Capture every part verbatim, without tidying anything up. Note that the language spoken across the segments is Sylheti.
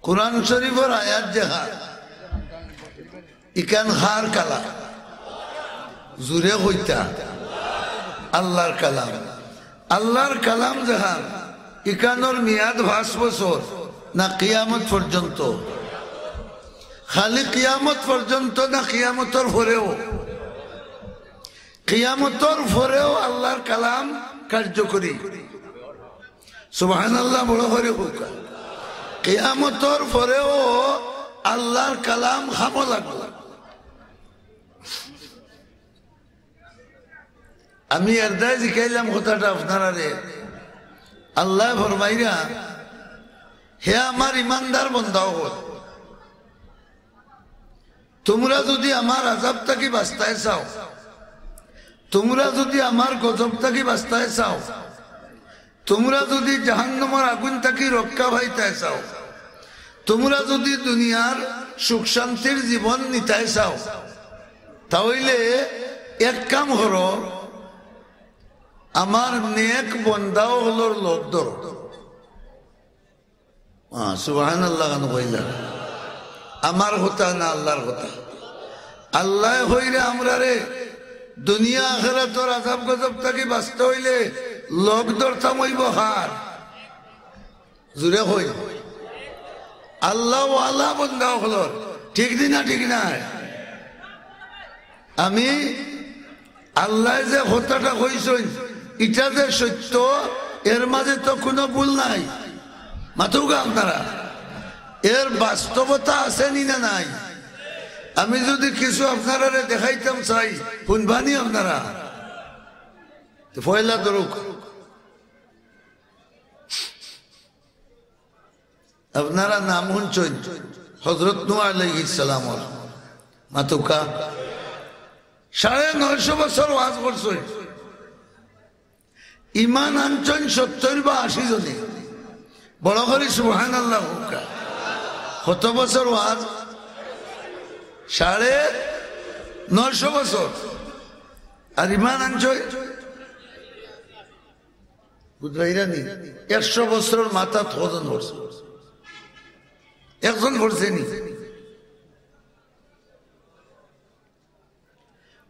কোরআন শরীফর আয়াত যেখান, ইখান কার কালাম? জুরে কইতা, আল্লার কালাম। আল্লার কালাম যেখান, ইখানর মেয়াদ পাঁচ বছর না কিয়ামত পর্যন্ত? খালি কিয়ামত পর্যন্ত না কিয়ামতর পরেও? কিয়ামতর পরেও আল্লার কালাম কার্যকরী। সুবহানাল্লাহ, বড় করি কউক্কা। কিয়ামতর পরেও আল্লার কালাম কামো লাগবো। আমি এরদায় জিকাইলাম কথাটা আপনারারে। আল্লায় ফরমাইরা, হে আমার ইমানদার বন্দা অকল, তুমরা যুদি আমার আযাব থাকি বাচতায় চাও, তুমরা যুদি আমার গজব থাকি বাচতায় চাও, তুমরা যুদি জাহান্নামর আগুন থাকি রক্ষা পাইতায় চাও, তুমরা যুদি দুনিয়ার সুখ শান্তির জীবন নিতায় চাও, তা অইলে এক কাম করো, আমার নেক বন্দা অকলর লগ ধরো। আহ, সুবহানাল্লাহ কেন কইলা? আমার কথা না আল্লার কথা? আল্লায় কইরা আমরারে দুনিয়া আখেরাতর আযাব গজব থাকি বাচতে অইলে লগ ধরতাম অইবো কার? জুরে কই। আল্লাওয়ালা বন্দা অকলর, ঠিক নি না? ঠিক নায়? আমি আল্লায় যে কথাটা কইছইন, ইটা যে সত্য, এর মাঝে তো কুনু ভুল নাই। মাতউক্কা আপনারা, এর বাস্তবতা আছে নি না নাই? আমি যুদি কিছু আপনারারে দেখাইতাম চাই, হুনবা নি আপনারা? তে পয়লা ধরউক্কা। আপনারা নাম হুনছইন হযরত নূহ আলাইহিস সালামর। মাতউক্কা। সাড়ে নয়শো বছর ওয়াজ করছইন। ইমান আনছইন সত্তইর বা আশি জনে। বড় করি সুবহানাল্লাহ কউক্কা। কত বছর ওয়াজ? সাড়ে নয়শো বছর। আর ইমান আনছইন বুঝবায়রা নি? একশো বছরর মাথাত কয়জন পড়ছে? একজন পড়ছে নি?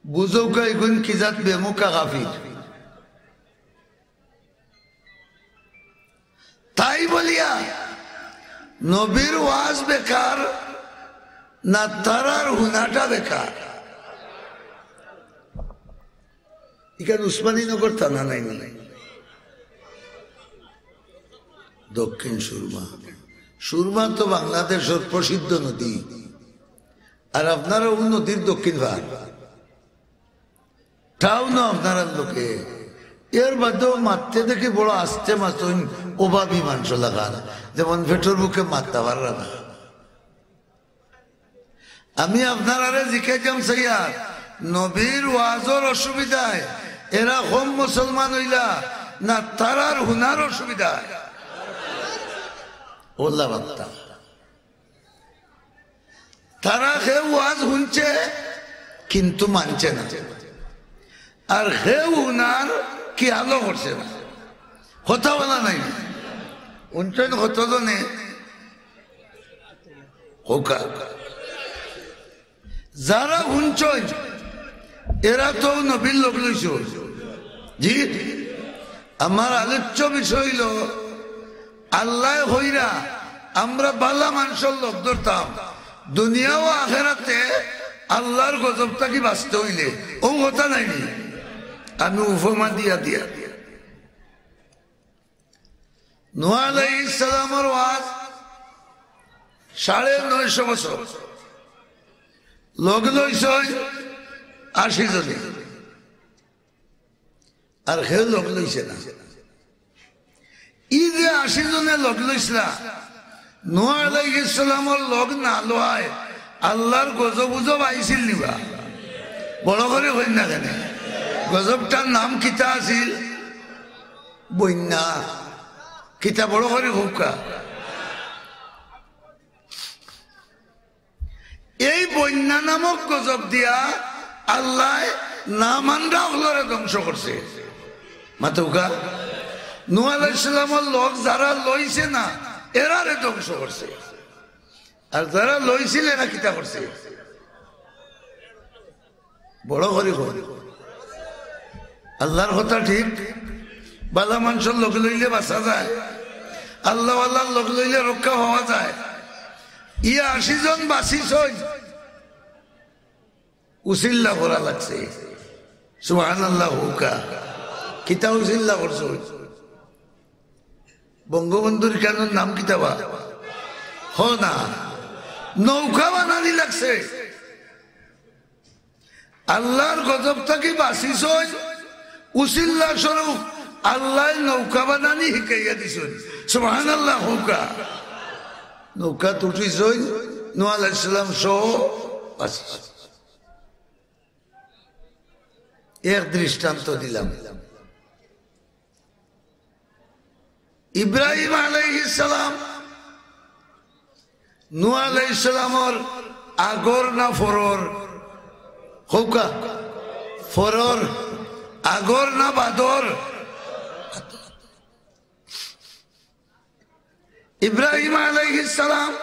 বুঝউক্কা ইগুন কি জাত বেমুখা কাফির। তাই বলিয়া নবীর ওয়াজ বেকার না তারার হুনাটা বেকার? ইখান উসমানীনগর থানা নায় নি? দক্ষিণ সুরমা। সুরমা তো বাংলাদেশর প্রসিদ্ধ নদী। আর আপনারা অউ নদীর দক্ষিণ পার। টাউনো আপনারার লোকে। এর বাদেও মাততে দেখি বড় আস্তে মাতইন, অভাবী মানষর লাখান। যেমন পেটর ভুকে মাততা পাররা না। আমি আপনারারে জিকাইতাম চাইয়ার, নবীর ওয়াজর অসুবিধায় এরা কম মুসলমান অইলা না তারার হুনার অসুবিধায়? অউলা মাততা। তারা কেউ ওয়াজ হুনছে কিন্তু মানছে না, আর কেউ হুনার খেয়ালও করছে না। কথা বলা নাই। হুনছইন কতজনে? কউক্কা। যারা হুনছইন, এরা তো নবীর লগ লইছইন। জি, আমার আলোচ্য বিষয় অইলো, আল্লায় কইরা আমরা বালা মানষর লগ ধরতাম, দুনিয়া ও আখেরাতে আল্লার গজব থাকি বাচতে অইলে। অউ কথা নায় নি? আমি উপমা দিয়া দিয়া নূহ আলাইহিস সালামর ওয়াজ সাড়ে নয়শো বছর, লগ লইছইন আশি জনে, আর কেউ লগ লইছে না। ই যে আশি জনে লগ লইছলা, নূহ আলাইহিস সালামর লগ না লওয়ায় আল্লার গজব উজব আইছিল নি বা? বড় করি কইন না কেনে? গজবটার নাম কিতা আছিল? বন্যা। কিতা বড় করি কউক্কা। এই বন্যা নামক গজব দিয়া আল্লায় না মানরা অকলরে ধ্বংস করছে। মাতউক্কা। নূহ আলাইহিস সালামর লগ যারা লইছে না, এরারে ধ্বংস করছে। আর যারা লইছিল এরা কিতা করছে? বড় করি কইন। আল্লার কথা ঠিক, বালা মানষর লগ লইলে বাঁচা যায়, আল্লাওয়ালার লগ লইলে রক্ষা পাওয়া যায়। ইয়া আশি জন বাঁচিছইন, উছিল্লা করা লাগছে। সুবহানাল্লাহ কউক্কা। কিতা উছিল্লা করছইন? বঙ্গবন্ধুর ইখানর নাম কিতা বা? হ না, নৌকা বানানি লাগছে। আল্লার গজব থাকি বাঁচিছইন, উছিল্লা স্বরূপ আল্লায় নৌকা বানানি শিকাইয়া দিছইন। সুবহানাল্লাহ কউক্কা। নৌকাত উঠিছইন, নূহ আলাইহিস সালাম সহ বাঁচিছইন। এক দৃষ্টান্ত দিলাম। ইব্রাহিম আলাইহিস সালাম, নূহ আলাইহিস সালামর আগর না পরর? কউক্কা, পরর। আগর না বাদর? ইব্রাহিম আলাইহিস সালাম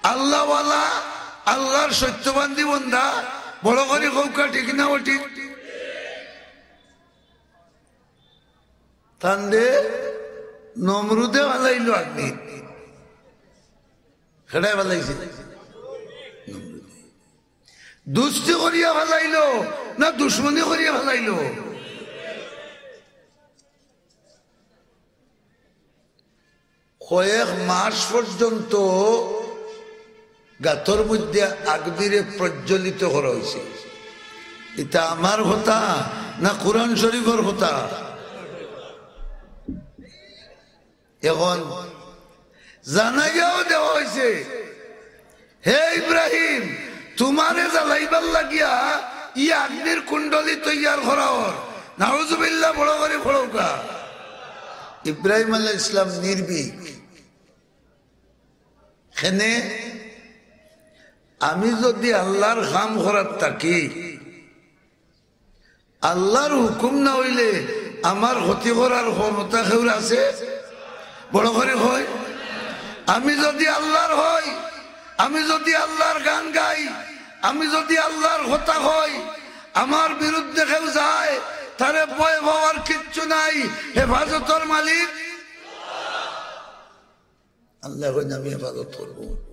আল্লাওয়ালা, আল্লার সত্যবাদী বন্দা, বড় করি কউক্কা, ঠিক না বেঠিক? তানরে নমরুদে ফালাইলো আগ্নিত। কেডায় ফালাইছে? নমরুদে। দুস্তি করিয়া ফালাইলো না দুশমনি করিয়া ফালাইলো? কয়েক মাস পর্যন্ত গাতর মধ্যে আগ্নিরে প্রজ্বলিত করা অইছে। ইটা আমার কথা না কোরআন শরীফর কথা? এখন জানাইয়াও দেওয়া অইছে, "হে ইব্রাহিম, তুমারে জ্বালাইবার লাগিয়া ই আগ্নির কুণ্ডলী তৈয়ার করা অর।" নাউজুবিল্লাহ, বড় করি পড়উক্কা। ইব্রাহিম আলাইহিস সালাম নির্ভীক। কেনে? আমি যুদি আল্লার কাম করাত থাকি, আল্লার হুকুম না অইলে আমার ক্ষতি করার ক্ষমতা কেউর আছে? বড় করি কই। আমি যুদি আল্লার হই, আমি যুদি আল্লার গান গাই, আমি যুদি আল্লার কথা কই, আমার বিরুদ্ধে কেউ যায়, তারে ভয় পাওয়ার কিচ্ছু নাই। হেফাজতর মালিক আল্লায় কইন, "আমি হেফাজত করমু।"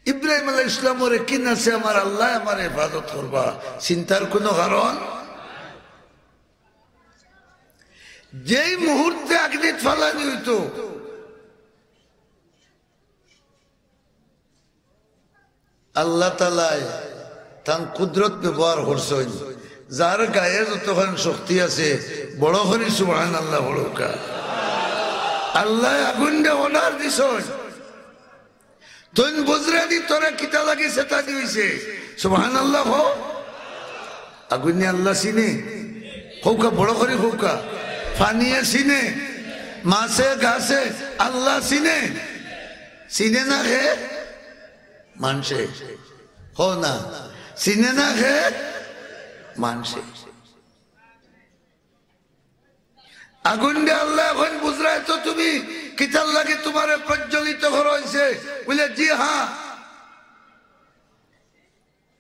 ইব্রাহিম আলাইহিস সালামর ইয়াকিন আছে, "আমার আল্লায় আমারে হেফাজত করবা, চিন্তার কুনু কারণ।" যেই মুহূর্তে আগ্নিত ফালানি অইতো, আল্লাহ তাআলায় তান কুদরত ব্যবহার করছইন। যার গায়ে যতখান শক্তি আছে, বড় করি সুবহানাল্লাহ পড়উক্কা। আল্লায় আগুনরে order দিছইন, "তুইন বুঝরে নি তোরে কিতা লাগি ছেতা দি অইছে?" সুবহানাল্লাহ কও। আগুনে আল্লাহ চিনে? কউক্কা, বড় করি কউক্কা। পানিয়ে চিনে? মাছে গাছে আল্লাহ চিনে? চিনে না কে? মানষে। কও না, চিনে না কে? মানষে। আগুনরে আল্লায় কইন, "বুঝরায় তো তুমি, কিতার লাগি তুমারে প্রজ্বলিত করা অইছে?" বুলে, "জি হ্যাঁ।"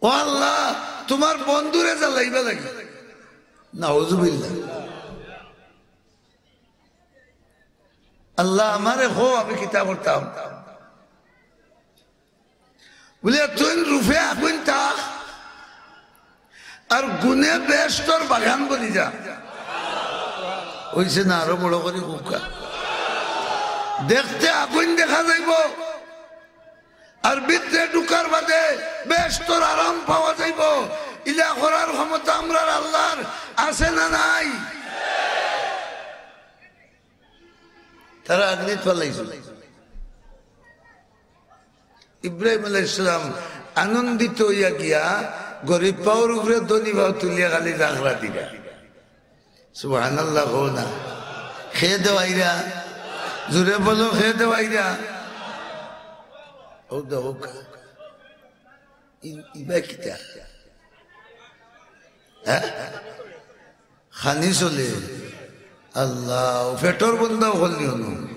"ও আল্লাহ, তুমার বন্ধুরে জ্বালাইবার লাগি।" নাউজুবিল্লাহ। "আল্লাহ, আমারে কও, আমি কিতা করতাম?" বুলে, "তুইন রূপে আগুইন থাক, আর গুণে বেহেস্তর বাগান বনি যা।" অইছে না? আরো বড় করি কউক্কা। দেখতে আগুইন দেখা যাইবো, আর ভিতরে ঢুকার বাদে বেহেস্তর আরাম পাওয়া যাইবো। ইলা করার ক্ষমতা আমরার আল্লার আছে না নাই? তারা আগ্নিত ফালাইছে। ইব্রাহিম আলাইহিস সালাম আনন্দিত অইয়া গিয়া গরিব পাওর উপরে ধনী পাও তুলিয়া খালি জাখরা দিরা। সুবহানাল্লাহ কও না। কে দেওয়াইরা? জোরে বলো, কে দেওয়াইরা? ও দেখো কা। ই-, ইবা কিতা? হ্যাঁ? খানি চলে। আল্লাহ, ও পেটর বন্দাও করলি হলো।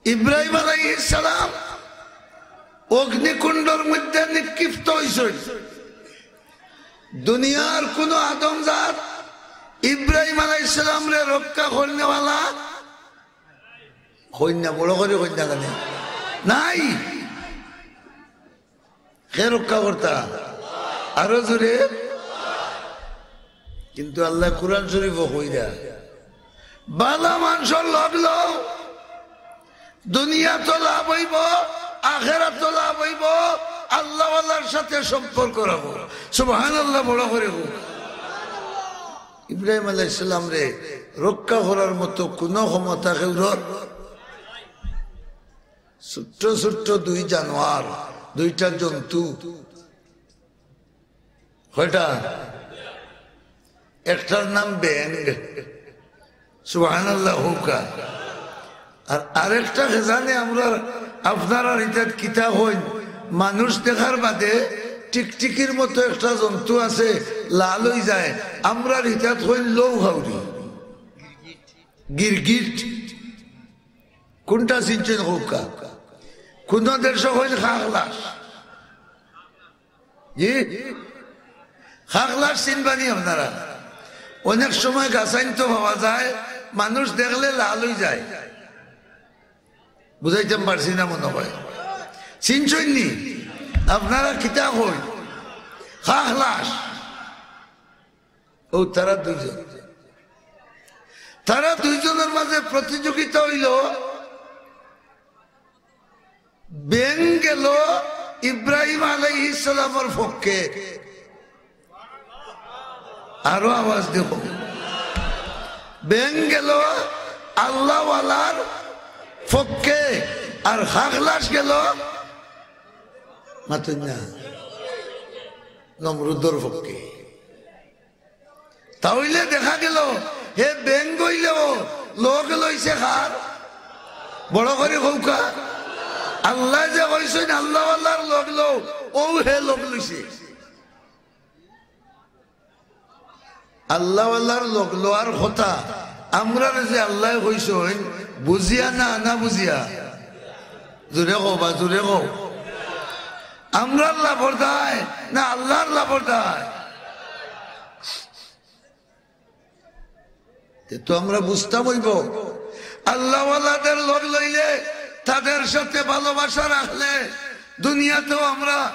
ইব্রাহিম আলাইহিস সালাম অগ্নিকুণ্ডর মধ্যে নিক্ষিপ্ত অইছইন। দুনিয়ার কুনু আদমজাত ইব্রাহিম আলাইহিস সালামরে রক্ষা করনেওয়ালা কইন না, বড় করি কইন না কেনে? নাই। কে রক্ষা করতা? আরো জোরে। কিন্তু আল্লায় কুরআন শরীফো কইরা, বালা মানষর লগ লও, দুনিয়াত লাভ অইবো, আখেরাত লাভ অইবো, আল্লাহওয়ালার সাথে সম্পর্ক রাখো। সুবহানাল্লাহ, বড় করি কও। ইব্রাহিম আলাইহিস সালামরে রক্ষা করার মতো কুনু ক্ষমতা কেউরর ছোট্ট ছোট্ট দুই জানোয়ার, দুইটা জন্তু। কয়টা? একটার নাম ব্যাঙ। সুবহানাল্লাহ কউক্কা। আর আরেকটা কে জানে আমরার, আপনারার ইতাত কিতা কইন, মানুষ দেখার বাদে টিকটিকির মতো একটা জন্তু আছে, লাল অইযায়। আমরার ইতাত কইন লউ খাউরি, গিরগিট। কুনটা চিনছইন কউক্কা? কুনু দেশো কইন খাখলাস। জি, খাখলাস চিনবা নি আপনারা? অনেক সময় গাছাইন্তো পাওয়া যায়, মানুষ দেখলে লাল অইযায়। বুঝাইতাম পারছি না মনো কয়। চিনছইন নি? আপনারা কিতা কইন? খাখলাস। অউ তারা দুইজন, তারা দুইজনর মাঝে প্রতিযোগিতা অইলো। ব্যাঙ গেলো ইব্রাহিম আলাইহিস সালামর পক্ষে। আরো আওয়াজ দেও। ব্যাঙ গেলো আল্লাহওয়ালার পক্ষে, আর খাখলাস গেলো, মাতইন না, নমরুদর পক্ষে। তাইলে দেখা গেলো, হে ব্যাঙ অইলেও লগ লইছে কার? বড় করি কউক্কা। আল্লায় যে কইছইন, আল্লাহওয়ালার লগ লও, অউ হে লগ লইছে। আল্লাহওয়ালার লগ লওয়ার কথা, আমরারে যে আল্লায় কইছইন, বুঝিয়া না, না বুঝিয়া? জোরে কও বা, জোরে কও। আমরার লাভর দায় না আল্লাহর লাভর দায়? তে তো আমরা বুঝতাম অইবো, আল্লাহওয়ালাদের লগ লইলে, তাদের সাথে ভালোবাসা রাখলে দুনিয়াতেও আমরা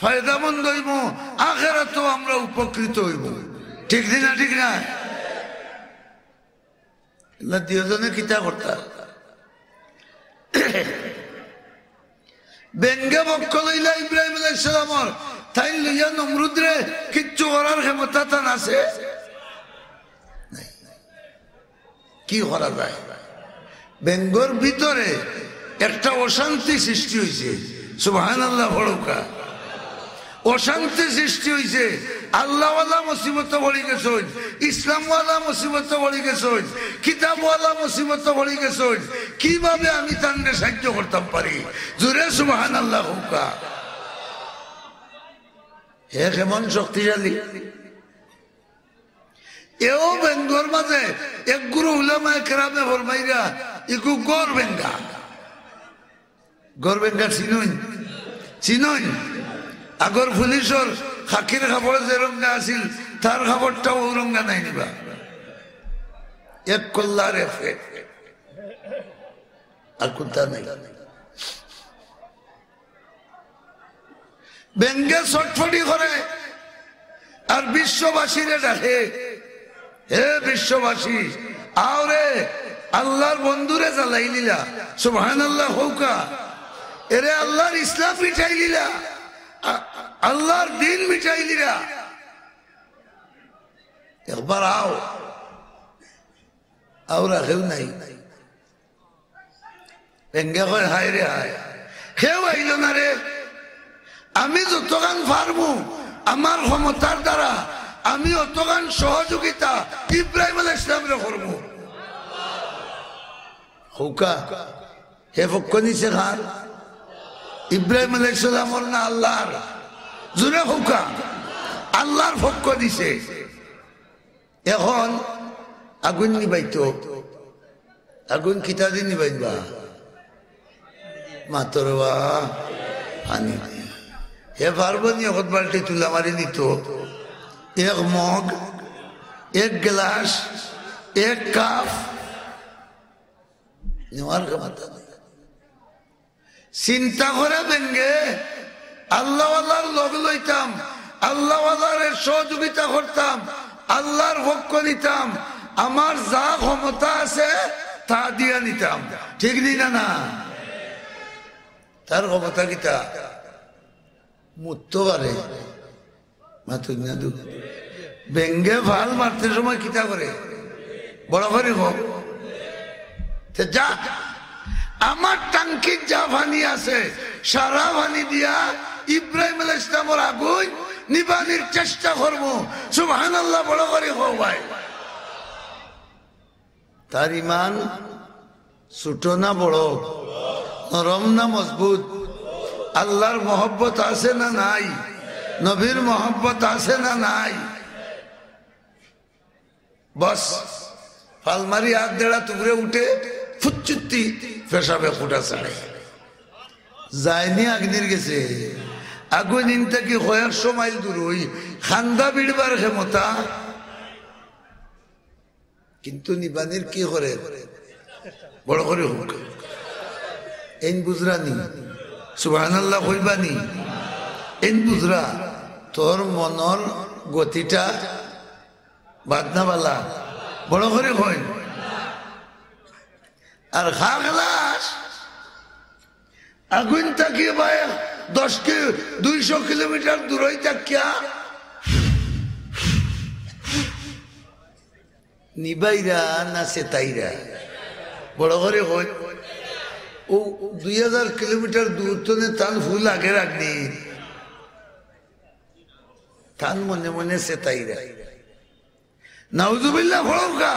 ফায়দামন্দ অইবো, আখেরাতেও আমরা উপকৃত অইবো। ঠিক নি না? ঠিক না? না, দুইজনে কিতা করতা? ব্যাঙে পক্ষ লইলা ইব্রাহিম আলাইহিস সালামর, তাইন লইয়া নমরুদরে কিচ্ছু করার ক্ষমতা তান আছে? নাই। কি করা যায়? ব্যাঙর ভিতরে একটা অশান্তি সৃষ্টি অইছে। সুবহানাল্লাহ পড়উক্কা। অশান্তি সৃষ্টি অইছে। আল্লাহওয়ালা মুসিবতো পড়ি গেছইন, ইসলামওয়ালা মুসিবতো পড়ি গেছইন, কিতাবওয়ালা মুসিবতো পড়ি গেছইন। কিভাবে আমি তানরে সাহায্য করতাম পারি? জোরে সুবহানাল্লাহ কউক্কা। হে কেমন শক্তিশালী! এও ব্যাঙর মাঝে এক গুরু উলামায়ে কেরামে ফরমাইরা, ইগু গড় ব্যাঙা। গড় ব্যাঙা চিনইন? চিনইন? আগর পুলিশর খাকির কাপড় যে রঙা আছিল, তার কাপড়টাও অউ রঙা নায় নি বা? এক কল্লার এক ফেট। আর কুনটা নাই। ব্যাঙে ছটফটি করে আর বিশ্ববাসীরে ডাকে, "হে বিশ্ববাসী, আও রে, আল্লাহর বন্ধুরে জ্বালাইলিলা।" সুবহানাল্লাহ কউক্কা। এরে আল্লাহর ইসলাম মিটাইলিলা, আ-, আল্লাহর দ্বীন মিটাইলিলা। একবার আও, আওরা কেউ নাই। ব্যাঙে কয়, "হায় রে হায়, কেউ আইলো না রে। আমি যতখান পারমু আমার ক্ষমতার দ্বারা আমি অতখান সহযোগিতা ইব্রাহিম আলাইহিস সালামরে করমু।" কউক্কা, হে পক্ষ নিছে কার? ইব্রাহিম আলাইহিস সালামর না আল্লাহর? জোরে কউক্কা, আল্লাহর পক্ষ নিছে। এখন আগুন নিবাইতো, আগুন কিতা দি নিবাইবা? মাতরবা, পানি দিয়া। হে পারবো নি এক বালটি তুলা মারি নিতো? এক মগ, এক গ্লাস, এক কাপ নেওয়ার ক্ষমতা নাই। চিন্তা করে বেঙ্গে, আল্লাহওয়ালার লগ লইতাম, আল্লাহওয়ালার সহযোগিতা করতাম, আল্লাহর পক্ষ নিতাম, আমার যা ক্ষমতা আছে তা দিয়া নিতাম। ঠিক নি না? না, তার ক্ষমতা কিতা? মুততো পারে। মাতুন না দু। বেঙ্গে ফাল মারতে সময় কিতা করে? বড় করি কও। তে যা, আমার টাঙ্কির যা পানি আছে, সারা পানি দিয়া ইব্রাহিম আলাইহিস সালামর আগুন নিবানির চেষ্টা করমু। সুবহানাল্লাহ, বড় করি কও ভাই। তার ইমান ছোট না বড়, নরম না মজবুত? আল্লাহর মহব্বত আছে না নাই? নবীর মহব্বত আছে না নাই? বস, ফাল মারি আগ দেড়া তুবরে উঠে, ফুচ্চুত্তি পেশাবে ফুটা ছাড়ে। যায়নি আগ্নির গেছে, আগুন ইন থাকি কয়েকশো মাইল দূর অই, খান্দা বিড়বার ক্ষমতা। কিন্তু নিবানির কি করে? বড় করি কও। এইন বুঝরা নি? সুবহানাল্লাহ কইবা নি? এইন বুঝরা? তোর মনর গতিটা বাদ না বালা? বড় করি কইন। আর খাগলাস আগুন থাকি ভাই দশ কি, দুইশো কিলোমিটার দূরই থাকিয়া নিবাইরা না সেতাইরা? বড় করি কইন। ও দুই হাজার কিলোমিটার দূর তনে তান ফুল আগে রাখনি, তান মনে মনে সেতাইরা। নাউজুবিল্লাহ পড়উক্কা।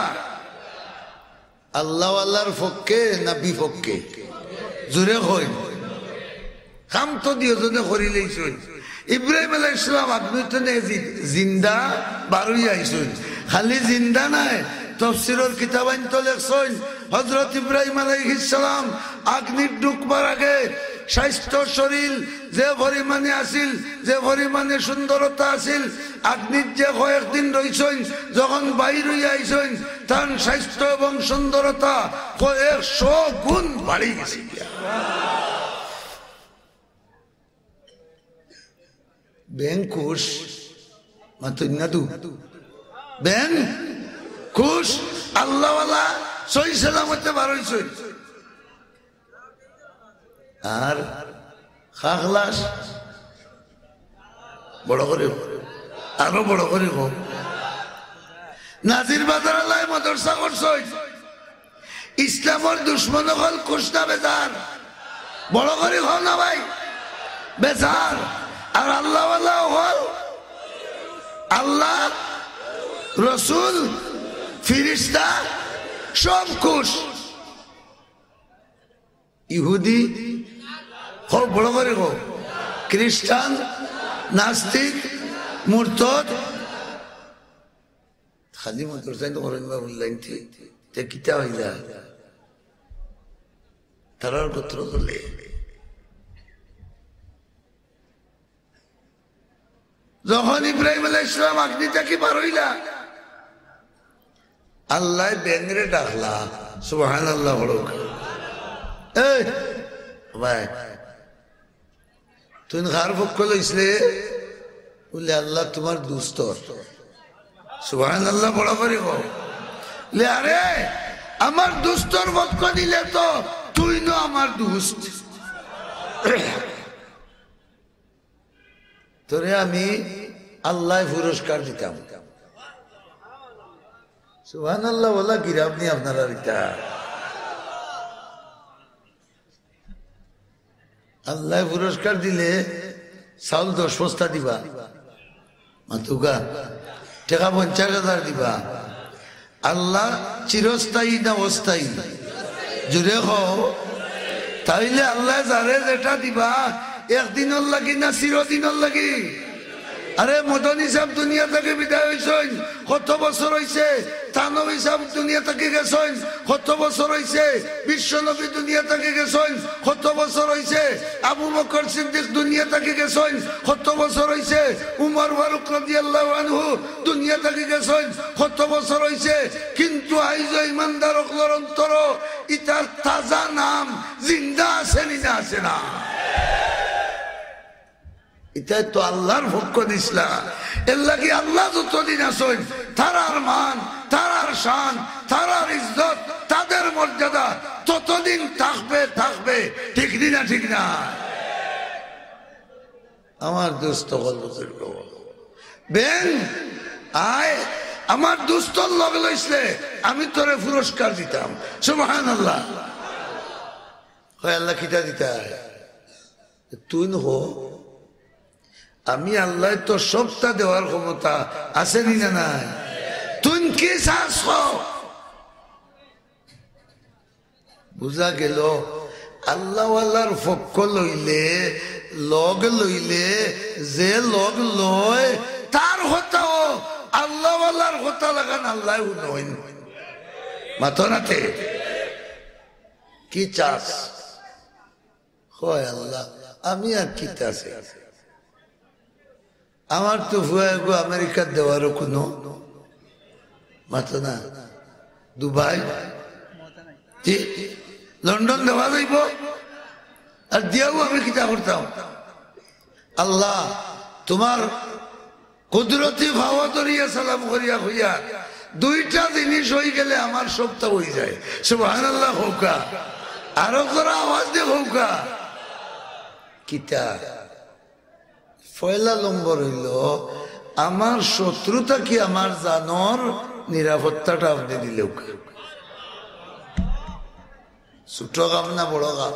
আল্লাহওয়ালার পক্ষে না বিপক্ষে? জোরে কইন। কাম তো দুইওজনে করিলাইছইন। ইব্রাহিম আলাইহিস সালাম আগ্নি তনে জি-, জিন্দা বারইয়া আইছইন। খালি জিন্দা নায়, তফসিরর কিতাবাইন্তো লেখছইন, হযরত ইব্রাহিম আলাইহিস সালাম আগ্নিত ঢুকবার আগে স্বাস্থ্য শরীর যে পরিমাণে আছিল, যে পরিমাণে সুন্দরতা আছিল, আগ্নিত যে কয়েকদিন রইছইন, যখন বাইর অইয়া আইছইন, তান স্বাস্থ্য এবং সুন্দরতা কয়েকশো গুণ বাড়ি গেছে গিয়া। বেং খুশ, মাতুন না দু। বেং খুশ, আল্লাহওয়ালা সহি সালামতে বারইছইন। আর খাখলাস বড় করি কও, আরো বড় করি কও। নাজির বাজার আল্লায় মাদ্রাসা করছইন, ইসলামর দুশমন অকল খুশ না বেজার? বড় করি কও না ভাই, বেজার। আর আল্লাহওয়ালা অকল, আল্লাহ, রসুল, ফিরিস্তা সব খুশ। ইহুদি, কও, বড় করি কও, খ্রিস্টান, নাস্তিক, মুরতদ, খালি মাদ্রাসাইন তো করেন বা online তে, তে কিতা অইলা? তারার গোত্র বলে। যখন ইব্রাহিম আলাইহিস সালাম আগ্নি থাকি বারইলা, আল্লায় বেংরে ডাকলা, সুবহানাল্লাহ পড়উক্কা। এই ভাই, তুইন কার পক্ষ লইছলে? বুলে, আল্লাহ তুমার দুস্তর। সুবহানাল্লাহ বড় করি কও। লে, আরে, আমার দুস্তর পক্ষ নিলে তো তুইনও আমার দুস্ত। তোরে আমি আল্লায় পুরস্কার দিতাম। সুবহানাল্লাহ, ওলা গিরাম নি আপনারার ইতা। আল্লায় পুরস্কার দিলে চাউল দশ বস্তা দিবা, মাতুক্কা, টেকা পঞ্চাশ হাজার দিবা। আল্লাহ চিরস্থায়ী না অস্থায়ী? জোরে কও। তাইলে আল্লায় যারে যেটা দিবা, একদিনর লাগি না চিরদিনর লাগি? আরে, মদনী সাব দুনিয়া থাকি বিদায় অইছইন, কত বছর অইছে? থানবী সাব দুনিয়া থাকি গেছইন, কত বছর অইছে? বিশ্বনবী দুনিয়া থাকি গেছইন, কত বছর অইছে? আবু বকর সিদ্দিক দুনিয়া থাকি গেছইন, কত বছর অইছে? উমর ফারুক রাদিয়াল্লাহু আনহু দুনিয়া থাকি গেছইন, কত বছর অইছে? কিন্তু আইজও ইমানদার অকলর অন্তরো ইতার তাজা নাম জিন্দা আছে নি না আছে না? ইতায় তো আল্লাহর পক্ষ দিছলা। এর লাগি আল্লাহ যতদিন আছইন, তারার মান, তারার শান, তারার ইজ্জত, তাদের মর্যাদা ততদিন থাকবে, থাকবে। ঠিক নি না, ঠিক না? আমার দোস্ত অকল, বুজুর্গ, বেন, আয়, আমার দোস্তর লগ লইছলে আমি তোরে পুরস্কার দিতাম। সুবহানাল্লাহ। কয়, আল্লাহ কিতা দিতা? তুইন হ, আমি আল্লাহ তো সবটা দেওয়ার ক্ষমতা আছে নি না নাই? তুইন কি চাস হ? বুঝা গেল, আল্লাহওয়ালার পক্ষ লইলে, লগ লইলে, যে লগ লয়, তার কথাও আল্লাহওয়ালার কথা লাখান আল্লাহ হুনইন। মাতো না তে। কি চাস? কয়, আল্লাহ, আমি আর কিতা চাই? আমার তো ফুয়া এগু আমেরিকাত দেওয়ারও কুনু মাতো না। দুবাই, জি, লন্ডন দেওয়া যাইব। আর দিয়াও আমি কিতা করতাম? আল্লাহ, তোমার কুদরতি পাও ধরিয়া সালাম করিয়া কইয়ার, দুইটা জিনিস অইগেলে আমার সবটা অইযায়। সুবহানাল্লাহ কউক্কা। আরো জোরে আওয়াজ দিয়া কউক্কা। কিতা? পয়লা নম্বর অইলো, আমার শত্রু থাকি আমার জানর নিরাপত্তাটা আপনে দিলাউক্কা। ছোট কাম না বড় কাম?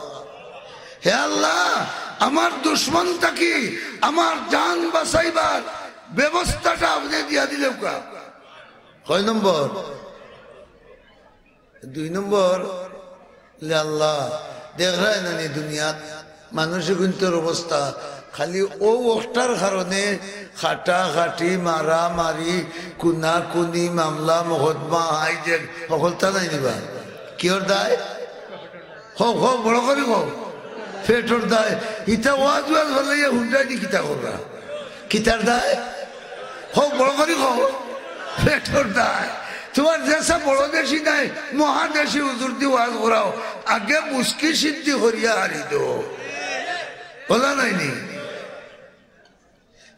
হে আল্লাহ, আমার দুশমন থাকি আমার জান বাঁচাইবার ব্যবস্থাটা আপনে দিয়া দিলাউক্কা। কয় নম্বর? দুই নম্বর, লে আল্লাহ, দেখরায় না নি দুনিয়াত মানুষ অগুইন্তর অবস্থা, খালি অউ অকটার কারণে কাটাকাটি, মারামারি, কুনাকুনি, মামলা, মকদ্দমা, হাইজ্যাক, হকলতা নায় নি বা? কিওর দায়? কও, কও, বড় করি কও। পেটর দায়। ইতা ওয়াজ ওয়াজ ফালাইয়া হুন্ডা দি কিতা করবা? কিতার দায়? কও, বড় করি কও। পেটর দায়। তোমার যেসা বড় দেশি নাই, মহাদেশি হুজুর দি ওয়াজ করাও। আগে মুস্কি সিদ্ধি করিয়া হারি দেও। বলা নায় নি?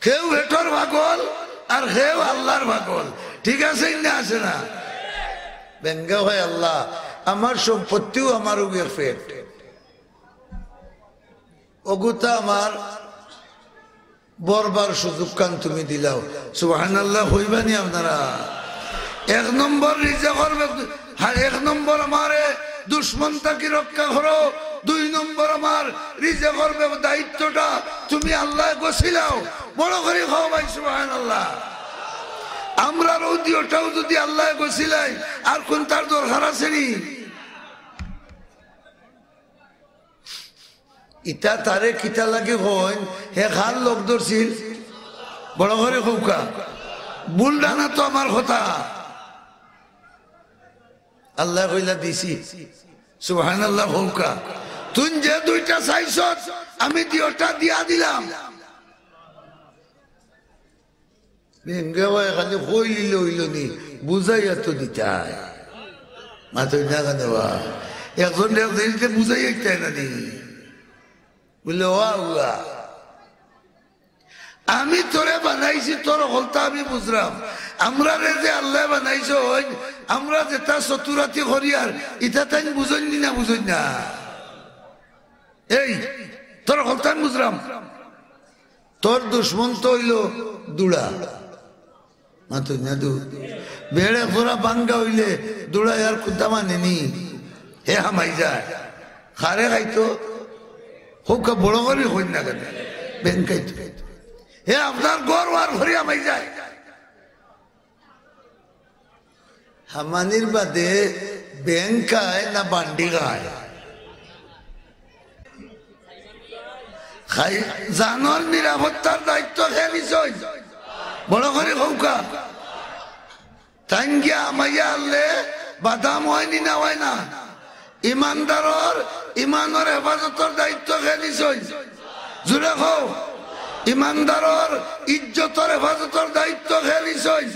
কেউ পেটর পাগল, আর কেউ আল্লাহর পাগল। ঠিক আছে না, আছে না? বেঙ্গে কয়, আল্লাহ, আমার সম্পত্তিও আমার অগুয়ে পেট। অগুতা আমার ভরবার সুযোগখান তুমি দিলাও। সুবহানাল্লাহ কইবা নি আপনারা? এক নম্বর রিজেকর বে-, হ্যাঁ, এক নম্বর আমারে দুশমন থাকি রক্ষা করো, দুই নম্বর আমার রিজেকর বে-, দায়িত্বটা তুমি আল্লায় গছিলাও। বড় করি কও ভাই সুবহানাল্লাহ। আমরার অউ দিওটাও যুদি আল্লায় গছিলাইন, আর কুনটার দরকার আছে নি? ইতা তারে কিতা লাগি কইন? হে কার লগ ধরছিল? বড় করি কউক্কা। ভুল ডানা তো আমার কথা। আল্লায় কইলা দিছি। সুবহানাল্লাহ কউক্কা। তুইন যে দুইটা চাইছস, আমি দিওটা দিয়া দিলাম। বেঙ্গে কয় খালি কইলিলে অইলো নি, বুঝাইয়া তো দিতায়। মাতইন না কেনে বা? একজনরে একজনরে বুঝাইয়া দিতায় না নি? বুলে, "ও আল্লাহ, আমি তোরে বানাইছি, তোর হকলতা আমি বুঝরাম। আমরারে যে আল্লায় বানাইছইন, আমরা যেতা চতুরাতি করিয়ার, ইতা তাইন বুঝইন নি না বুঝইন না? এই, তোর হকলতা আমি বুঝরাম।" তোর দুশমন তো অইলো দুড়া। মাতইন না দু। বেড়ে ফোরা বাঙ্গা অইলে দুড়ায় আর কুনতা মানে নি। হে হামাই যায়। কারে খাইতো? কউক্কা বড় করি কইন না কেনে? বেং খাইতো। হে আপনার ঘর ওয়ার করি হামাই যায়। হামানির বাদে বেং খায় না বান্ডি খায়? খাই, জানর নিরাপত্তার দায়িত্ব কে নিছইন? বড় করি কউক্কা। তাইন গিয়া হামাইয়া আনলে বাদাম অয়নি না অয় না? ইমানদারর ইমানর হেফাজতর দায়িত্ব কে নিছইন? জুরে কও। ইমানদারর ইজ্জতর হেফাজতর দায়িত্ব কে নিছইন?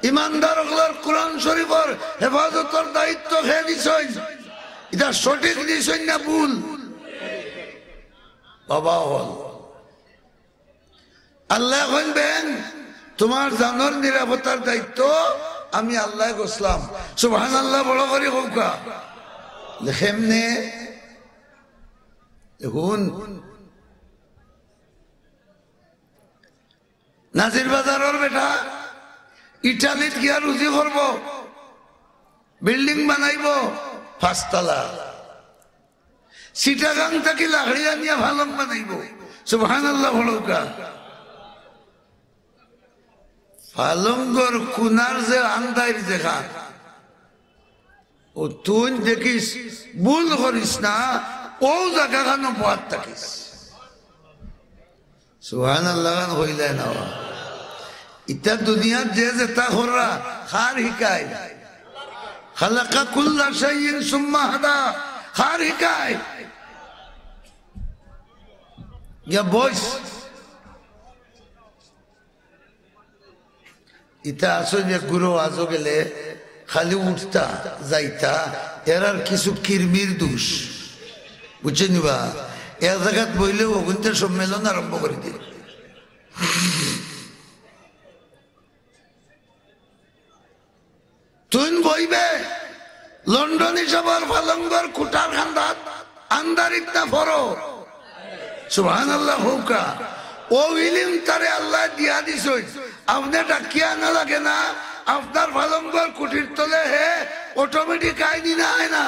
ইমানদার অকলর কোরআন শরীফর হেফাজতর দায়িত্ব কে নিছইন? ইটা সঠিক নিছইন না ভুল? বাবা অকল, আল্লায় কইন, বেইন, তুমার জানর নিরাপত্তার দায়িত্ব আমি আল্লায় গছলাম। সুবহানাল্লাহ, বড় করি কউক্কা। কেমনে? হুন, নাজির বাজারর বেটা ইটালিত গিয়া রুজি করবো, বিল্ডিং বানাইবো পাঁচতলা। চিটাগাং থাকি লাকড়ি আনিয়া ফালং বানাইবো। সুবহানাল্লাহ বড় কউক্কা। ফালংগর কুনার যে আন্দাইর যেখান, অউ তুইন দেখিস, ভুল করিস না, অউ জাগাখানো বওয়াত থাকিস। সুবহানাল্লাহ খান কইলায় না বা? ইতা দুনিয়াত যে যেতা কররা, কার হিকায়? খালাকা কুল্লা শাইইন সুম্মা হাদা, কার হিকায়? গিয়া বইস। ইতা আছইন যে গুরু আজো গেলে খালি উঠতা, যাইতা, এরার কিছু কিরমির দোষ। বুঝছইন নি বা? এক জাগাত বইলে অগুইন্তে সম্মেলন আরম্ভ করি দে। তুইন বইবে লন্ডনী সাবর ফালংগর কুটার কান্দাত আন্দারিত না ফরো। সুবহানাল্লাহ কউক্কা। অউ ইলিম তারে আল্লায় দিয়া দিছইন। আপনে ডাকিয়া আনা লাগে না, আপনার ফালংগর কুটির তলে হে অটোমেটিক আয়নি না অয় না?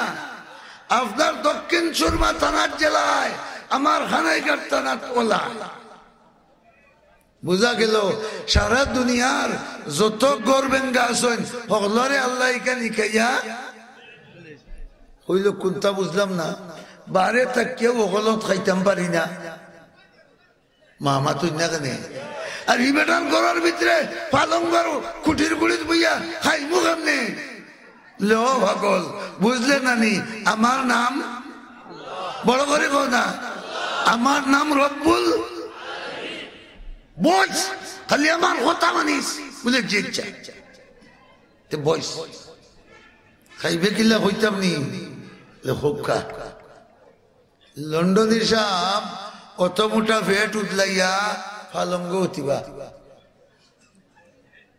আপনার দক্ষিণ সুরমা থানার জেলায়, আমার কানাইঘাট থানাত অলা। বুঝা গেল, সারা দুনিয়ার যত ঘর বেঙ্গা আছইন, হকলরে আল্লায় ইখান হিকাইয়া। কইল, কুনতা বুঝলাম না, বারে থাকিয়াউ হকলত খাইতাম পারি না। মা, মাতইন না কেনে? আর ই বেটার ঘরর ভিতরে ফালংগর কুটির গুড়িত বইয়া খাইমু কেমনে? লে ও পাগল, বুঝলে না নি? আমার নাম, বড় করি কও না, আমার নাম রব্বুল। বইস, খালি আমার কথা মানিস। বুলে, জি আচ্ছা। তে বইস। খাইবে কিলা কইতাম নি? লে কউক্কা। লন্ডনী সাব অত মোটা পেট উদলাইয়া ফালংগো উঠিবা।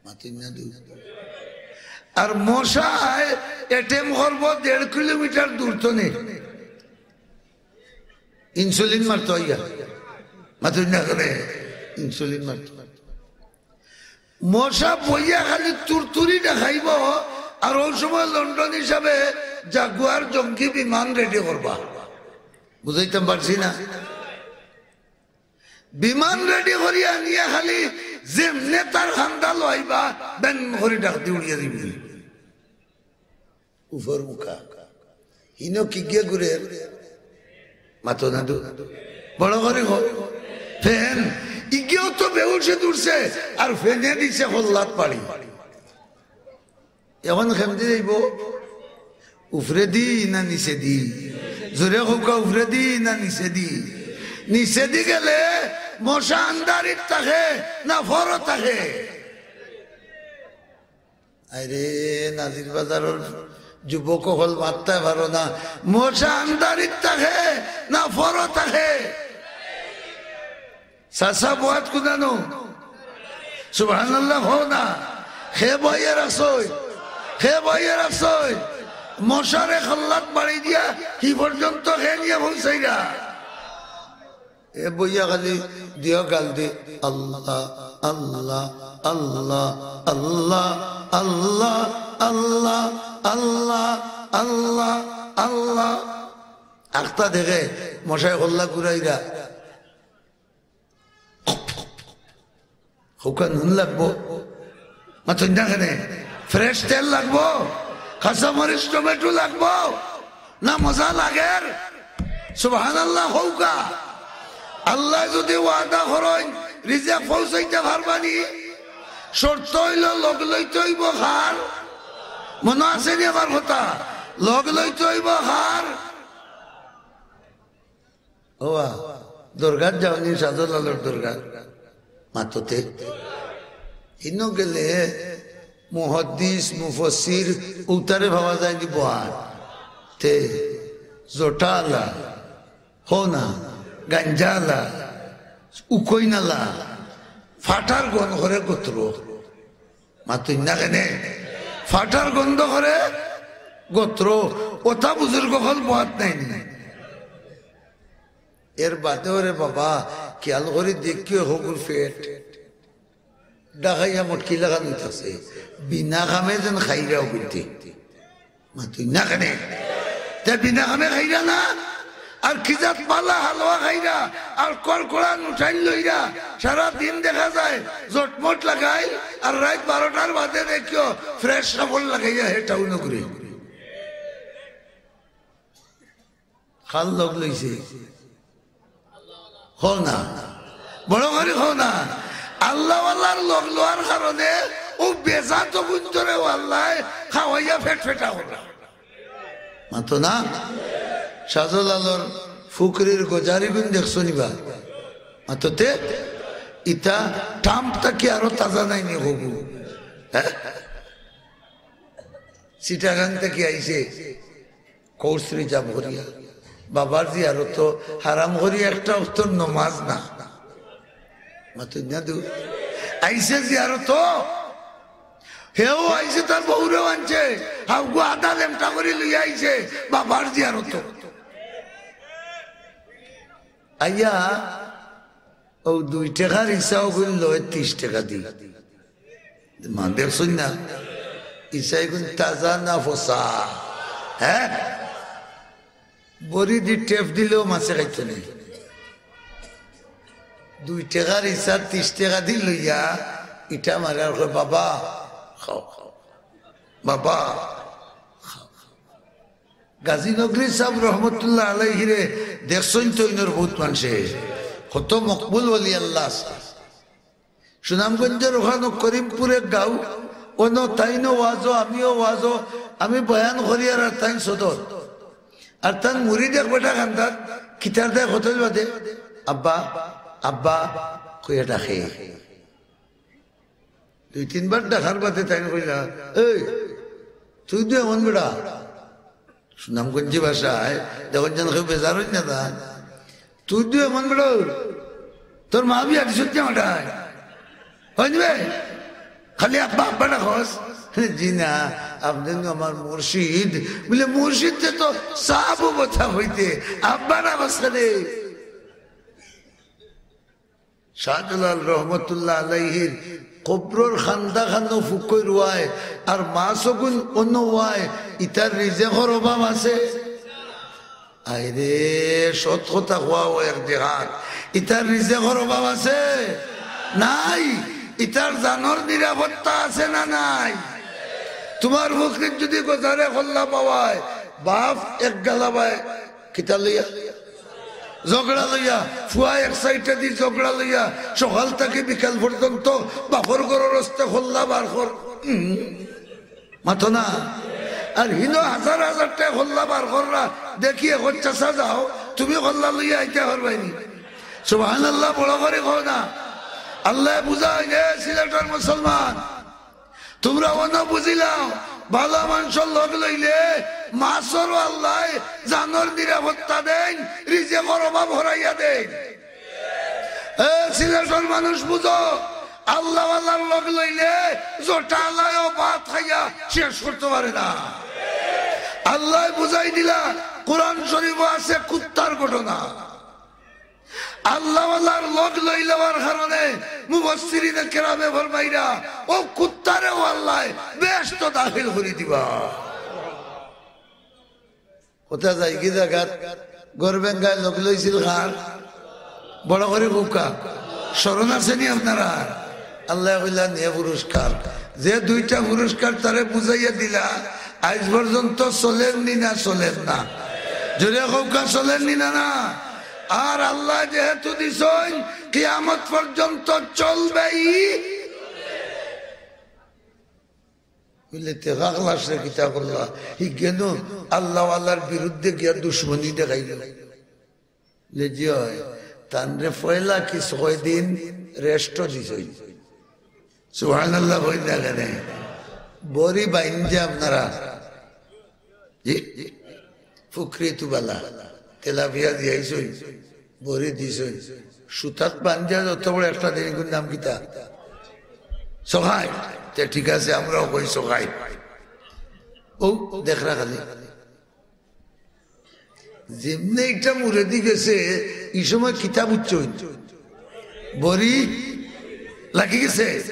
মাতইন না দু। আর মশায় অ্যাটেম করবো দেড় কিলোমিটার দূর তনে। ইনসুলিন মারতো আইয়া। মাতইন না কেনে? ইনসুলিন মারতো। মশা বইয়া খালি তুরতুরি দেখাইবো, আর অউ সময় লন্ডনী সাবে জাগুয়ার জঙ্গি বিমান রেডি করবা। বুঝাইতাম পারছি না? বিমান রেডি করি আনিয়া খালি যেমনে তার কান্দা লইবা, বেন করি ডাক দি উড়িয়া দিবি। উপর মুখা। হিনো কিগিয়ে ঘুরে? মাতো না দু। বড় করি কও। ফেন। ইগিয়েও তো বেহুশে দৌড়ছে, আর ফেনে দিছে কল্লাত পাড়ি। এখন কেমনে যাইবো? উপরেদি না নিচেদি? জোরে কউক্কা, উপরেদি না নিচেদি? নিচেদি গেলে মশা আন্দারিত থাকে না ফরো থাকে? আরে, নাজির বাজারর যুবক অকল মাততায় পারো না, মশা আন্দারিত থাকে না ফরো থাকে? চাচা বওয়াত কুনানো? সুবহানাল্লাহ কও না। কে বইয়া রাখছইন? কে বইয়া রাখছইন? মশারে কল্লাত বাড়ি দিয়া হি পর্যন্ত কে নিয়া পৌঁছাইরা? এ বইয়া খালি দিও গাল দি, আল্লাহ, আল্লাহ, আল্লাহ। আখতা দেখে মশায় কল্লা ঘুরাইরা। কউক্কা নুন লাগবো? মাতইন না কেনে? ফ্রেশ তেল লাগবো? কাঁচা মরিচ, টমেটো লাগবো? না মজা লাগের? সুবহানাল্লাহ কউক্কা। আল্লায় যুদি ওয়াদা করইন, রিজিক পৌঁছাইতা পারবানি? শর্ত অইলো লগ লইতে অইবো কার? মনো আছে নি আমার কথা? লগ লইতে অইবো কার? ওবা, দরগাত যাওনি, শাহজালালর দরগাত? মাততে। ইনো গেলে মুহাদ্দিস, মুফাসসির, উতারে পাওয়া যায় নি বওয়ার? তে, জটাআলা, হো না, গাঞ্জাআলা, উকইনআলা, ফাটার গন্ধ করে গোত্র। মাতইন না কেনে? ফাটার গন্ধ করে গোত্র। ওতা বুজুর্গ অকল বওয়াত নায় নি? এর বাদে ওরে বাবা, খিয়াল করি দেখিও হগুর পেট। ডাকাইয়া মটকি লাখান অইতাছে। বিনা কামে যেন খাইরা অগুইতে। মাতইন না কেনে? তে বিনা কামে খাইরা না? আর কি জাত বালা হালুয়া খাইরা, আর কড়কড়া নুটাইল লইরা, সারা দিন দেখা যায় জটমট লাগাইল, আর রাইত বারোটার বাদে দেখিও ফ্রেশ কাপড় লাগাইয়া হে টাউনো ঘুরে। কার লগ লইছে? কও না, বড় করি কও না। আল্লাহওয়ালার লগ লওয়ার কারণে অউ বেজাত অগুইন্তরেও আল্লায় খাওয়াইয়া ফেট ফেটা কররা। মাতো না? শাহজালালর ফুকরির গজারিগুইন দেখছো নি বা? মাততে, ইতা টাম্প থাকি আরো তাজা নায় নি হগু? হ্যাঁ? চিটাগাং থাকি আইছে। কোর্স রিজার্ভ করিয়া বাবার জিয়ারতো হারাম করিয়া একটা অক্তর নমাজ না। মাতইন না দু। আইছে জিয়ারতো, হেও আইছে, তার বউরেও আনছে, হাউগু আধা লেমটা করি লইয়া আইছে বাবার জিয়ারতো। আইয়া অউ দুই টেকার ইছা অগুইন লয় তিশ টেকা দি। মা দেখছইন না? ইছা অগুইন তাজা না ফসা? হ্যাঁ? বড়ি দি টেপ দিলেও মাছে খাইতো নায়। দুই টেকার ইছা তিশ টেকা দি লইয়া ইটা মারে আর কয়, "বাবা, খাও, খাও, বাবা।" গাজী নগরী সাব রহমতুল্লাহ আলাইহিরে দেখছইন তো ইনর বউত মানষে, কত মকবুল ওলি আল্লাহ আছে। সুনামগঞ্জর ওখানো করিমপুর এক গাঁও, অনো তাইনও ওয়াজো, আমিও ওয়াজো, আমি বয়ান করিয়ার আর তাইন সদর। আর তান মুরিদ এক বেটা কান্দাত, কিতার দায় কতল বাদে, "আব্বা, আব্বা," কইয়া ডাকে। দুই তিনবার ডাকার বাদে তাইন কইলা, "এই, তুই তো এমন বেটা।" সুনামগঞ্জি ভাষায়, দেখইন যেন কেউ বেজার অইন না তা। "তুই তো এমন বেটা, তোর মা বিয়া দিছত যে আমাটায়। অইন বে? খালি আব্বা আব্বা ডাকস?" "জি না, আপনে তো আমার মুর্শিদ।" বলে, "মুর্শিদ যে তো সাবু কথা কইতে, আব্বা ডাকস কেনে?" শাহজালাল রহমতুল্লাহ আলাইহির কবরর কান্দা খানো ফুকইর ওয়ায়, আর মাছ অগুইন অনো ওয়ায়, ইতার রিজেকর অভাব আছে? আইরে, সৎ কথা কওয়াও এক জেহাদ। ইতার রিজেকর অভাব আছে? নাই। ইতার জানর নিরাপত্তা আছে না নাই? তুমার ফুকরিত যুদি গজারে কল্লা পাওয়ায়, বাফ এক গালাবায়, কিতা লইয়া? ঝগড়া লইয়া, ফুয়া এক সাইডেদি ঝগড়া লইয়া, সকাল থাকি বিকাল পর্যন্ত বাফর ঘরর অস্তে কল্লা বার কর। উম, মাতো না। আর হিনো হাজার হাজার টেকা কল্লা বার কররা, দেখি এখন চাচা যাও, তুমি কল্লা লইয়া আইতা পারবায় নি? সুবহানাল্লাহ, বড় করি কও না। আল্লায় বুঝাইন, এ সিলেটর মুসলমান, তুমরা অনো বুঝিলাও, ভালা মানষর লগ লইলে মাছরও আল্লায় জানর নিরাপত্তা দেইন, রিজেকর অভাব হরাইয়া দেইন। এ সিলেটর মানুষ বুঝো, আল্লাহওয়ালার লগ লইলে জটাআলায়ও ভাত খাইয়া শেষ করতো পারে না। আল্লায় বুঝাই দিলা, কোরআন শরীফো আছে কুত্তার ঘটনা। আল্লাহওয়ালার লগ লইলেওয়ার কারণে মুফাসসিরিনে কেরামে ফরমাইরা, অউ কুত্তারেও আল্লায় বেহেস্তো দাখিল করি দিবা। কথা যাইগি জাগাত, ঘর বেঙ্গায় লগ লইছিল কার? বড় করি কউক্কা। স্মরণ আছে নি আপনারার? আল্লায় কইলা, "নে পুরস্কার।" যে দুইটা পুরস্কার তারে বুঝাইয়া দিলা, আইজ পর্যন্ত চলের নি না, চলের না? জোরে কউক্কা, চলের নি না, না? আর আল্লায় যেহেতু দিছইন, কিয়ামত পর্যন্ত চলবেই। বুলে, "তে খাখলাসরে কিতা করলা?" হি গেনু আল্লাহওয়ালার বিরুদ্ধে গিয়া দুশমনি দেখাইল। বুলে, "জি অয়।" তানরে পয়লা কিছু কয়দিন রেস্টও দিছইন। সুবহানাল্লাহ কইন না কেনে? বড়ি বাইনজা আপনারা। জি? ফুকরি তুবালা। তেলাপিয়া দিয়াইছইন। বড়ি দিছইন। সুতাত বানজা যত বড় একটা দিন, এগুর নাম কিতা? সখাই। তে ঠিক আছে, আমরাও কই সখাই। ও, দেখরা খালি। যেমনে একটা মুরেদি গেছে, ই সময় কিতা বুঝছইন? বড়ি লাগি গেছে,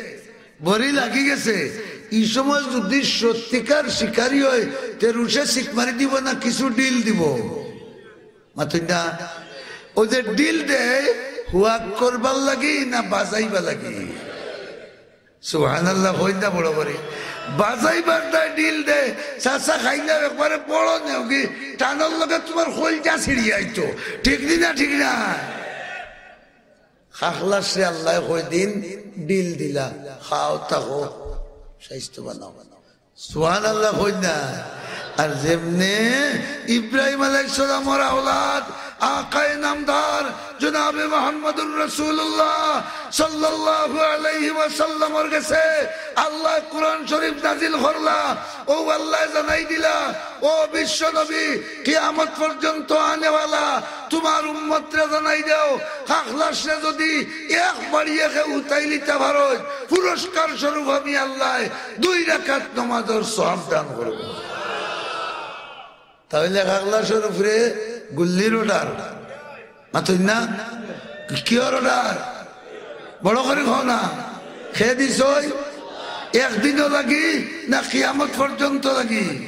বড়ি লাগি গেছে। ই সময় যদি সত্যিকার শিকারি অয়, তে রুশে সিক মারি দিব না কিছু ডিল দিব? মাতইন না? ও যে ডিল দেয়, হুয়াক করবার লাগি না বাজাইবা লাগি? সুবহানাল্লাহ, কইন না বড় করি। বাজাইবার দায় ডিল দে, চাচা খাইলাম একবারে বড় নেওগি, টানর লগে তুমার কইলজা ছিড়ি আইতো। ঠিক নি না, ঠিক না? খাখলাসরে আল্লায় কয়দিন ডিল দিলা, খাও থাকো, স্বাস্থ্যবান অও। সুবহানাল্লাহ কইন না। আর যেমনে ইব্রাহিম আলাইহিস সালামর আওলাদ আকায়ে নামদার জনাবে মুহাম্মদুর রাসূলুল্লাহ সাল্লাল্লাহু আলাইহি ওয়াসাল্লামর গেছে আল্লায় কোরআন শরীফ নাজিল করলা, অউ আল্লায় জানাই দিলা, "ও বিশ্ব নবী, কিয়ামত পর্যন্ত আনেওয়ালা তুমার উম্মতরে জানাই দেও, খাখলাসরে যদি এক বাড়িয়ে কেউ উঠাইলিতা পারো, পুরস্কার স্বরূপ আমি আল্লায় দুই রাকাত নমাজর সওয়াব দান করমু।" তা অইলে খাখলাসর উপরে গুল্লির অর্ডার। মাতইন না? Cure order? বড় করি কও না। কে দিছইন? একদিনও লাগি না কিয়ামত পর্যন্ত লাগি?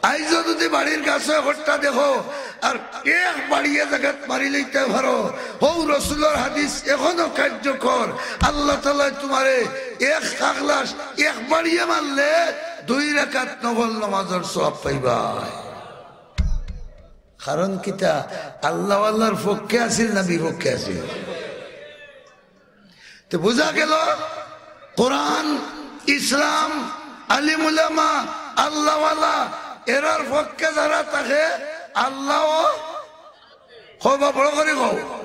আইজও যদি বাড়ির গাছো একটা দেখো আর এক বাড়িয়ে জাগাত মারিলিতা পারো, হউ রসুলর হাদিস এখনো কার্যকর। আল্লাহ তাআলায় তুমারে এক খাখলাস এক বাড়িয়ে মারলে দুই রাকাত নফল নমাজর সওয়াব পাইবায়। কারণ কিতা? আল্লাহওয়ালার পক্ষে আছিল না বিপক্ষে আছিল? তে বুঝা গেল, কোরআন, ইসলাম, আলিম উলামা, আল্লাহওয়ালা, এরার পক্ষে যারা থাকে, আল্লাহ, কও বা বড় করি কও,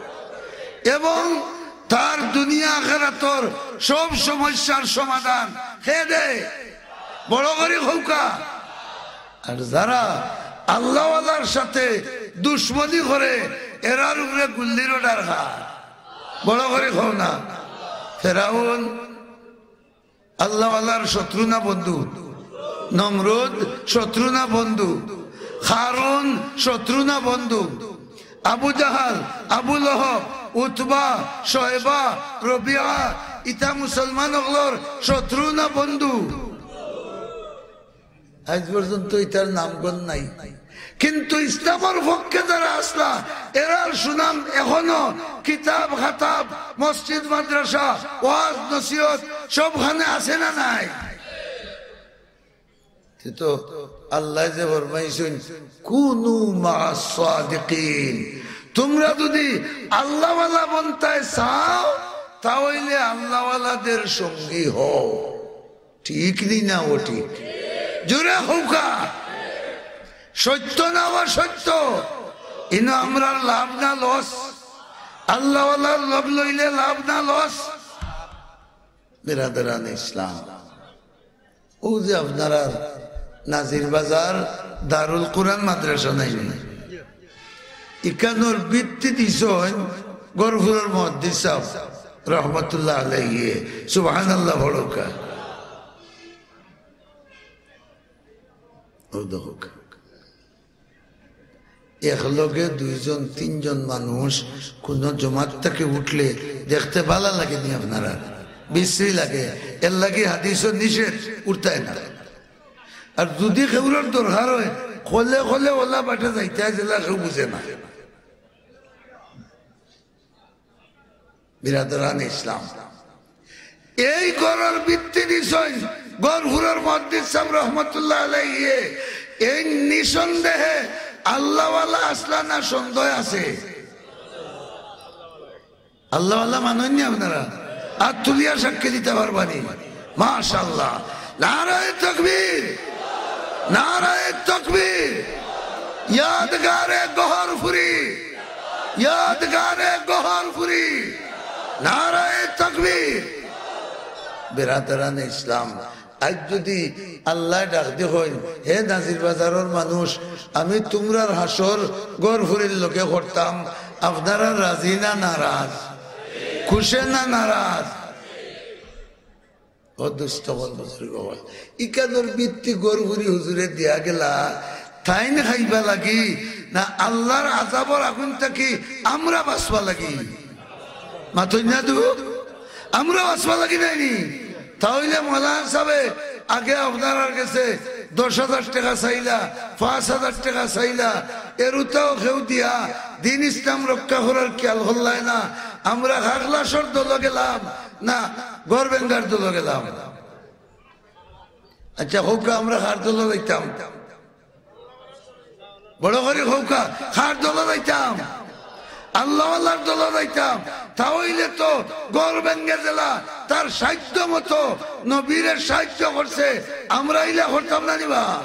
এবং তার দুনিয়া আখেরাতর সব সমস্যার সমাধান কে দেয়? বড় করি কউক্কা। আর যারা আল্লাহওয়ালার সাথে দুশমনি করে, এরার উপরে গুল্লির অর্ডার খায়। বড় করি কও না। ফেরাউন আল্লাহওয়ালার শত্রু না বন্ধু? নমরুদ শত্রু না বন্ধু? কারুন শত্রু না বন্ধু? আবু জাহাল, আবু লহব, উতবা, শয়বা, রবিয়া, ইতা মুসলমান অকলর শত্রু না বন্ধু? আইজ পর্যন্ত ইতার নামগন্ধ নাই। কিন্তু ইসলামর পক্ষে যারা আছলা, এরার সুনাম এখনো কিতাব খাতাব, মসজিদ মাদ্রাসা, ওয়াজ নসিহত সবখানে আছে না নাই? তে তো আল্লায় যে ফরমাইছইন, "কুনু মা'আস সাদিকিন।" তুমরা যদি আল্লাহওয়ালা বনতায় চাও, তা অইলে আল্লাহওয়ালাদের সঙ্গী হও। ঠিক নি না অঠিক? জোরে কউক্কা। সত্য না অসত্য? ইনো আমরার লাভ না লস? আল্লাহওয়ালার লগ লইলে লাভ না লস? বেরাদরান ইসলাম, অউ যে আপনারার নাজির বাজার দারুল কোরআন মাদ্রাসা নাই নি? ইখানর ভিত্তি দিছইন গহরপুরর মুহাদ্দিস সাব রহমতুল্লাহ আলাইহি। সুবহানাল্লাহ পড়উক্কা। অউ দেখউক্কা। একলগে দুইজন তিনজন মানুষ কুনু জমাত থাকি উঠলে দেখতে ভালা লাগে নি আপনারার? বিশ্রী লাগে। এরলাগি হাদিসো নিষেধ, উঠতায় না। আর যদি কেউরর দরকার অয়, খলে খলে অলা বাটে যাইতায়, যেলা কেউ বুঝে না। বেরাদরান ইসলাম, এই ঘরর ভিত্তি দিছইন গহরপুরর মুহাদ্দিস সাব রহমতুল্লাহ আলাইহি। এই নিঃসন্দেহে আল্লাহওয়ালা আছলা না সন্দেহ আছে? আল্লাহওয়ালা মানইন নি আপনারা? আত তুলিয়া সাক্ষী দিতা পারবা নি? মাশাআল্লাহ। নারায়ে তাকবীর, নারায়ে তাকবীর, ইয়াদগারে গহরপুরি, ইয়াদগারে গহরপুরি, নারায়ে তাকবীর। বেরাদরানে ইসলাম, আইজ যুদি আল্লায় ডাক দি কইন, "হে নাজির বাজারর মানুষ, আমি তুমরার হাশর গহরপুরির লগে করতাম, আপনারা রাজি না নারাজ? খুশি না নারাজ?" ও দুস্ত অকল, বুজুর্গ অকল, ইকানোর ভিত্তি গহরপুরি হুজুরে দিয়া গেলা, তাইন খাইবা লাগি না আল্লার আজাবর আগুন থাকি আমরা বাচবা লাগি? মাতইন না তো, আমরা বাচবা লাগি নায়নি? তা অইলে মৌলানা সাবে আগে আপনারার গেছে দশ হাজার টেকা চাইলা, পাঁচ হাজার টেকা চাইলা, এরুতাও কেউ দিয়া দিন ইসলাম রক্ষা করার খিয়াল করলায় না। আমরা খাগলাসর দলো গেলাম না গহর বেঙ্গার দলো গেলাম? আচ্ছা, কউক্কা, আমরা কার দলো যাইতাম? বড় করি কউক্কা, কার দলো যাইতাম? আল্লাওয়ালার দলো যাইতাম। তা অইলে তো গহর বেঙ্গে যেলা তার সাধ্য মতো নবীরে সাহায্য করছে, আমরা ইলা করতাম না নি বা?